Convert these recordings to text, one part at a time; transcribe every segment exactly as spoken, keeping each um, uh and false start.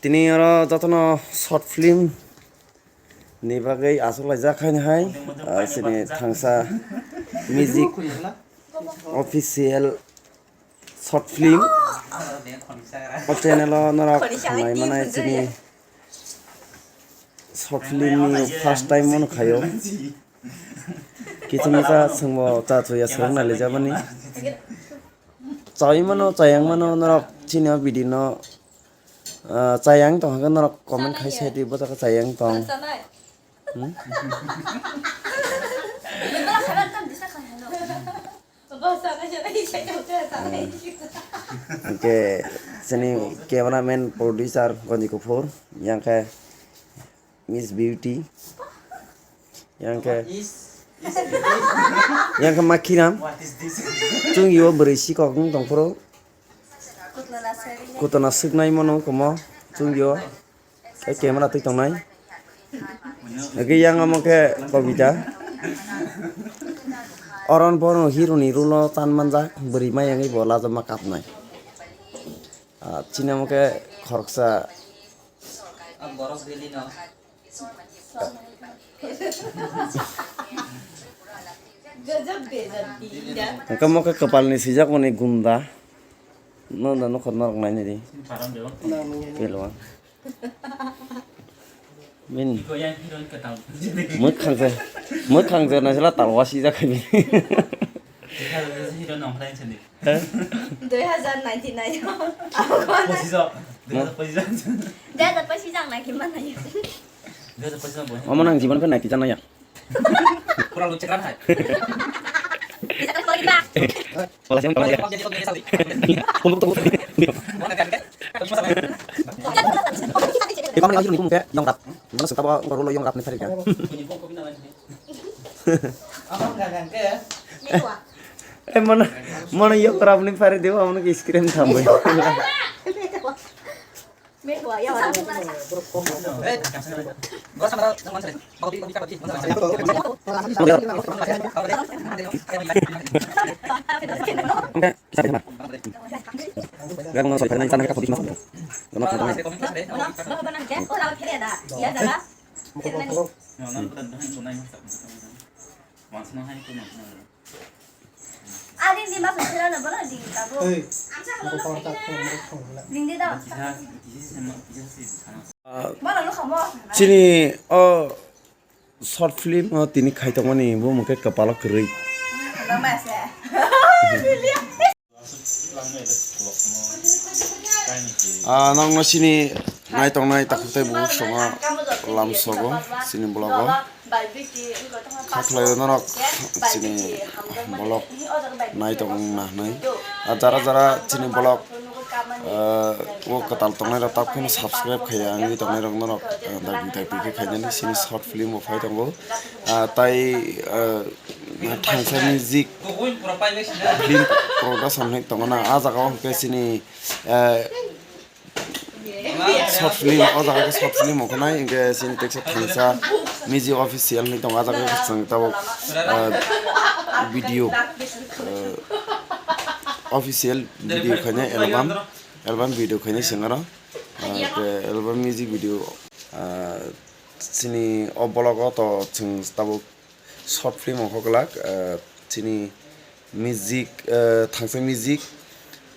Tini oro jotono short film ni bagwi achuk laijak haino hai, ah, chini thangsa music official short film. O channel o norok nai manai chini short film ni first time mano khaio. Kiching cha chwngbo cha chuya swrwng nai lijak mani. Chaui mano, chayang mano, norok chini o video no, ah, chayang tong hwnkhe norok comment khai sai di, bo jaga chayang tong. Hmm? Hwnkhe chini cameraman, producer Gonji Kuphur, yang khe Miss Beauty. Yang khe, yang khe Makhiram. Chwng yo bwrwi si kok wng tong phuru. Kutona swknai mano komo. Chwng yo. Khe camera twi tongnai. Agi yang omo khe Kobita. Oron bono hero ni role o chan manjak. Bwrwi ma yangwi bo lajama kapnai. Ah, chini omo khe khoroksa. Hwnkhe mo khe kwpal ni swijak mani gunda. No da nokha norok nainai di. Pelwa. Min. Mwkhang se, mwkhang se naisala talwa swijak khai bini. Dui hazar ninety nine. Pochisok. Dui hazar pochisok. Dui hazar pochisok naki mana ya? Omo nang jiban phe naki jana ya. Kurang lucu kan hai. Bisa kan lagi, Pak? Wala siya, wala siya. Pundok to. Ikaw man lagi yung kayak yung rap. Mana suka ba ngoro lo yung rap ni tadi kan. Apa enggak kan ke? Eh, mana, mana yung rap ni pare dewa, mana ke screen thambai. Chini o short film o tini khai tongmani bo mungkhe kwpalo kwrwi. Ah, nokno sini nai tongnai takhuk tei bukhuk songo lamsogo sini vlog o. Kha khlaio norok chini vlog nai tong wngna hwnwi. Ah, jara jara chini vlog, ah, o kwtal tongnai rok tak phano subscribe khaiya wngwi tongnai rok norok, ah, dabi dabi khe khainani chini short film bo phai tongo. Ah, tai, ah, thangsa music film production hinwi tongo na ah jaga o hwnkhe chini, ah, short film, o jaga khe short film wngkha nai, hwnkhe chini teksa thangsa music official hinwi tongo, ah jaga khe chwng tabuk, ah, video, ah, official video khainai album, album video khainai chwng aro, ah, album music video, ah, chini o vlog o to chwng tabuk short film wngkha glak, ah, chini music, ah, thangsa music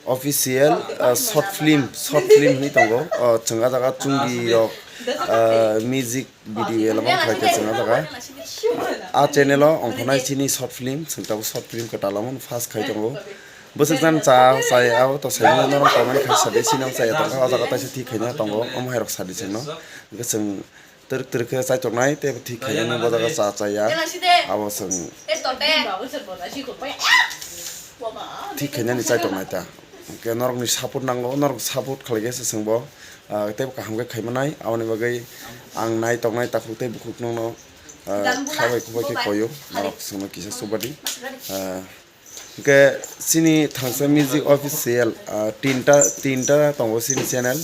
official, ah, short film, short film hinwi tongo. Ah, chwng ah jaga chungwi rok, ah, music video elabang khlai khe chwng ah jaga. Ah channel o wngkha nai chini short film, chwng tabuk short film kwtal omo first khai tongo. Bwswk jan cha chai abo to sai norok comment khai sadi, chini chaya tongkha, ah jaga taisa thik khaina tongo, omo hai rok sadi chwngno. Hwnkhe chwng twrwk twrwk khe chaichoknai, tei thik khainani bo jaga cha chaya. Abo chwng thik khainani chaichoknai ta. Hwnkhe norokni support nango, norok support khlaikhe se chwngbo, ah, teibo kaham khe khaimanai. Aboni bagwi ang nai tongnai takhuk tei bukhuk nokno, ah, khabai khubai khe koyo, norok chwngno kisa chubadi. Ah, Hwnkhe chini Thangsa Music Official, ah, tinta, tinta tongo chini channel.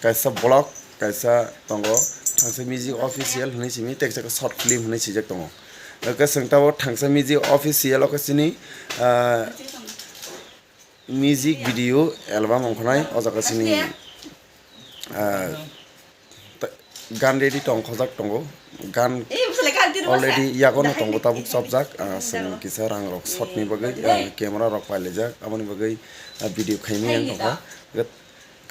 Kaisa vlog, kaisa tongo Thangsa Music Official hinwi simi, tei kaisa short film hinwi swijak tongo. Hwnkhe chwng tabuk Thangsa Music Official o khe chini, ah, music video album ongkha nai, o jaga chini, ah, Gan ready tong khojak tongo. Gan already yagono tongo, tabuk chopjak. Ah, chwng kisa rang rok shot ni bagwi, ah, camera rok pailaijak, aboni bagwi, ah, video khaimani ang tongkha.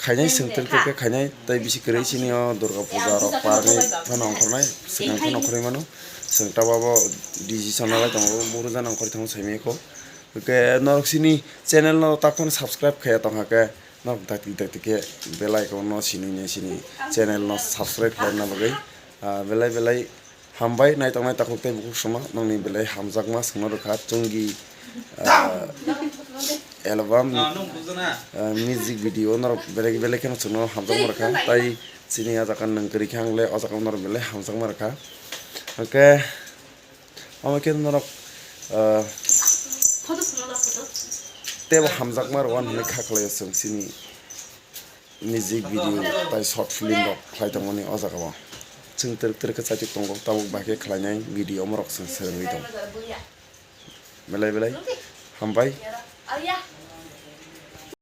Khainai chwng twrwk twrwk khe khainai, tei bisi kwrwi chini o Durga puja rok parni phano ongkhornai, swkang phano ongkhorwi mano. Chwng tababo decision nalai tongo, buru jani ongkhorwi thango saimai kho. Hwnkhe norok chini channel no tak phano subscribe khaiya tongkha khe, norok dakti dakti khe bell icon no sinui nai chini channel no subscribe khlaina bagwi. Ah, belai belai hambai naitok nai takhuk tei bukhuk sama nongni belai hamjakma swngno rwkha chungi, ah, album, ah, music video norok belai belai kheno chwngno hamjakma rwkha, tai chini o jaga nwng kwrwi khe ang le o jaga norok belai hamjakma rwkha. Hwnkhe omo khe norok, ah, teibo hamjakma rwani hinwi kha khlaio chwng chini music video tai short film rok khlai tongmani o jaga o. Chwng twrwk twrwk khe chaitok tongo, tabuk bai khe khlainai video omorok chwng swrwngwi tongo. Belai belai hambai.